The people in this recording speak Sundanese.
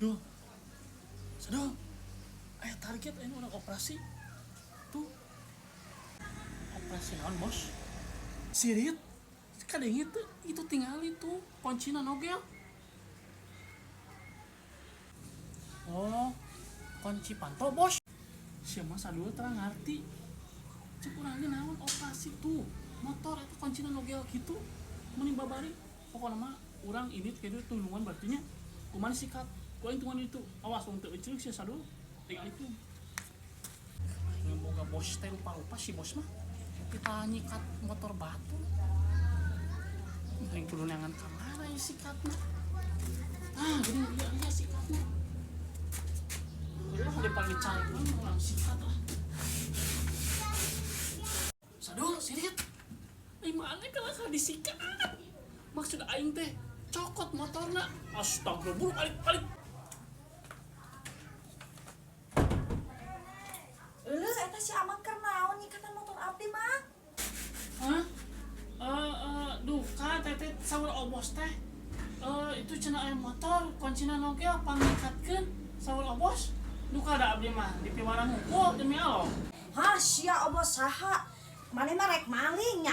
Duh. Sadul. Aya target aya urang operasi. Tuh. Operasi naon, Bos? Sirit. Kadenge teu itu tingali tuh kuncina nogel. Oh, kunci panto, Bos. Sia mah Sadul terang ngarti. Cek urang ge naon operasi tuh. Motor eta kuncina nogel kitu. Meni babari. Pokona mah urang ini kitu tulungan berarti nya. Kumaha sikat? Ku aing tungguan itu. Awas tong teu eceuk sia Sadul. Tinggalikeun. Aing boga bos teh lupa-lupa si bos mah. Kita nyikat motor batu. Aing kudu neangan ka mana ieu sikatna. Ah, gini iya iya sikatna. Udah lah paling dicari mah urang sikat lah. Sadul, sirit. Aing mana kalau disikat. Maksud aing teh cokot motorna. Astagfirullah, buru balik balik. Euleuh eta si Amang keur naon nyikatan motor abdi, Mang? Hah? Duka teteh saur obos teh. Itu cenah aya motor kuncina nogel pangnyikatkeun saur obos. Duka da abdi mah dipiwarang hungkul demi Allah. Hah, sia obos saha? Maneh mah rek maling